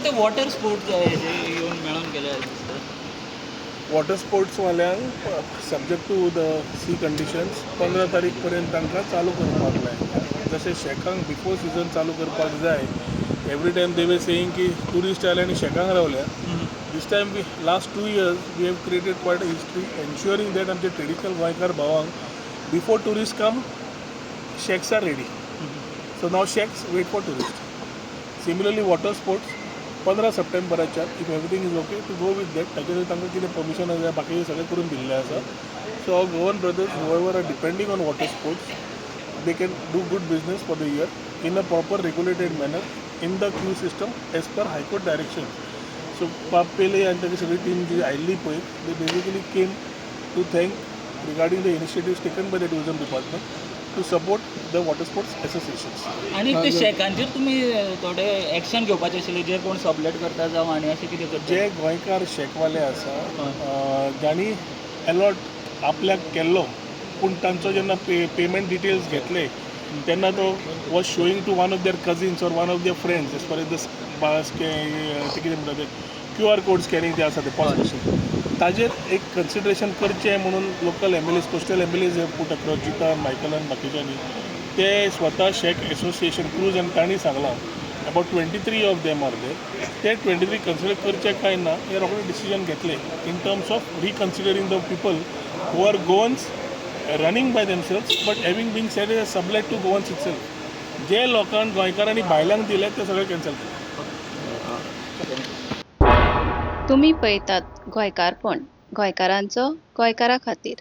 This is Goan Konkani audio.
ते वॉटर स्पोर्ट्स येवन मेळोन गेले दिसता. वॉटर स्पोर्ट्सवाल्यांक, subject to the sea conditions, 15 तारीख पर्यंत तांकां चालू करपाक जाय. जशें शॅकांक बिफोर सिजन चालू करपाक जाय. Every time they were saying की ट्युरिस्ट आयले आनी शॅकांक रावल्या. This time we, last 2 years, we have created quite a history ensuring that आमचे ट्रेडिशनल गोंयकार भावांक before tourist come, shacks are ready. So now shacks wait for tourist. Similarly, water sports 15 सप्टेंबराच्यान, if everything is okay to go with that, ताचेर तांकां कितें परमिशन जाय, बाकीचें सगळें करून दिल्लें आसा. So our Goan brothers, whoever are depending on water sports, they can do good business for the year in a proper regulated manner in the queue system as per High Court direction. So बाब पेले आनी ताची सगळी टीम जी आयिल्ली पळय, they basically came to thank regarding the initiatives taken by the tourism department to support the water sports associations. आनी ते शॅकांचेर तुमी थोडे एक्शन घेवपाचे आशिल्ले, जे कोण सबलेट करता जावं आनी अशें कितें करता. जे गोंयकार शॅकवाले आसा, जांणी एलॉट आपल्याक केल्लो, पूण तांचो जेन्ना पेमेंट डिटेल्स घेतले तेन्ना तो was showing to one of their cousins or one of their friends as far as the ते कितें म्हणटा ते क्यू आर कोड स्कॅनिंग ते आसा, ते पॉस मशीन, ताजेर एक कन्सिडरेशन करचें म्हणून local MLAs, coastal MLAs have put across, जितान, मायकलान, बाकीच्यांनी ते स्वता शॅक एसोसिएशन क्रूज आनी तांणी सांगलां, about 23 of them are there. ते 23 कन्सिडर करचे काय ना हे रोखडे डिसिजन घेतले in terms of reconsidering the people who are Goans running by themselves but having been said a sublet to Goans itself. जे लोकांक गोंयकारांनी भायल्यांक दिले ते सगळे कॅन्सल केले. तुमी पळयतात गोंयकारपण, गोंयकारांचो गोंयकारा खातीर.